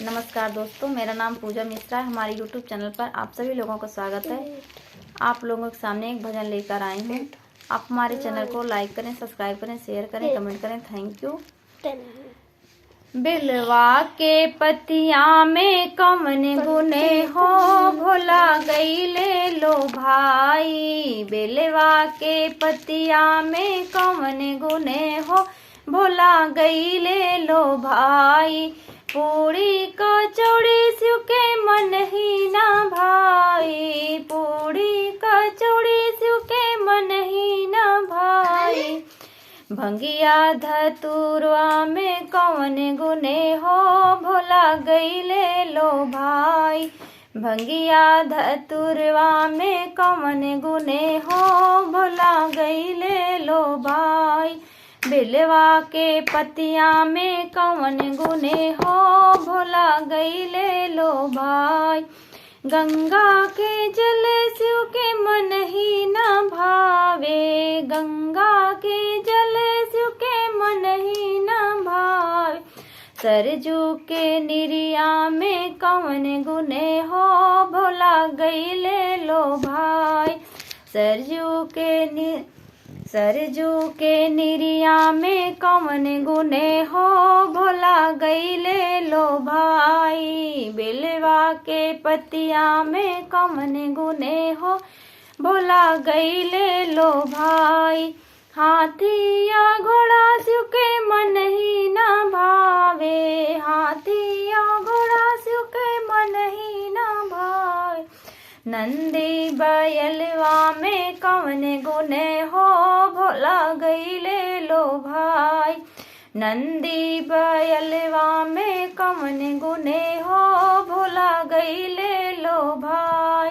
नमस्कार दोस्तों, मेरा नाम पूजा मिश्रा है। हमारे YouTube channel पर आप सभी लोगों का स्वागत है। आप लोगों के सामने एक भजन लेकर आई हूँ। आप हमारे चैनल को लाइक करें, सब्सक्राइब करें, शेयर करें, कमेंट करें। Thank you. बिलवा के पतिया में कवन गुने हो भोला गईले लो भाई। बिलवा के पतिया में कवन गुने हो भोला गईले लो भाई। पूरी कचौड़ी शिव के मन ही ना भाई। पूरी कचौड़ी शिव के मन ही ना भाई। भंगिया धतुरवा में कौन गुने हो भोला गईले लो भाई। भंगिया धतुरवा में कौन गुने हो भोला गईले लो भाई। बिलवा के पतिया में कौन गुने हो भोला गईले लो भाई। गंगा के जल शिव के मन ही ना भावे। गंगा के जल शिव के मन ही ना भावे। सरजू के निरिया में कौन गुने हो भोला गईले लो भाई। सरजू के निरिया में कौन गुने हो भोला गईले लो भाई। बिलवा के पतिया में कौन गुने हो भोला गईले लो भाई। हाथी या घोड़ा शिव के मन ही ना भावे। हाथी या घोड़ा शिव के मन ही ना भावे। नंदी बैलवा में कौन गुने हो भोला गईले लो भाई। नंदी बैलवा में कौन गुने हो भोला गईले लो भाई।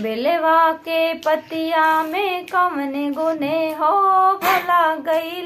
बिलवा के पतिया में कौन गुने हो भोला गईले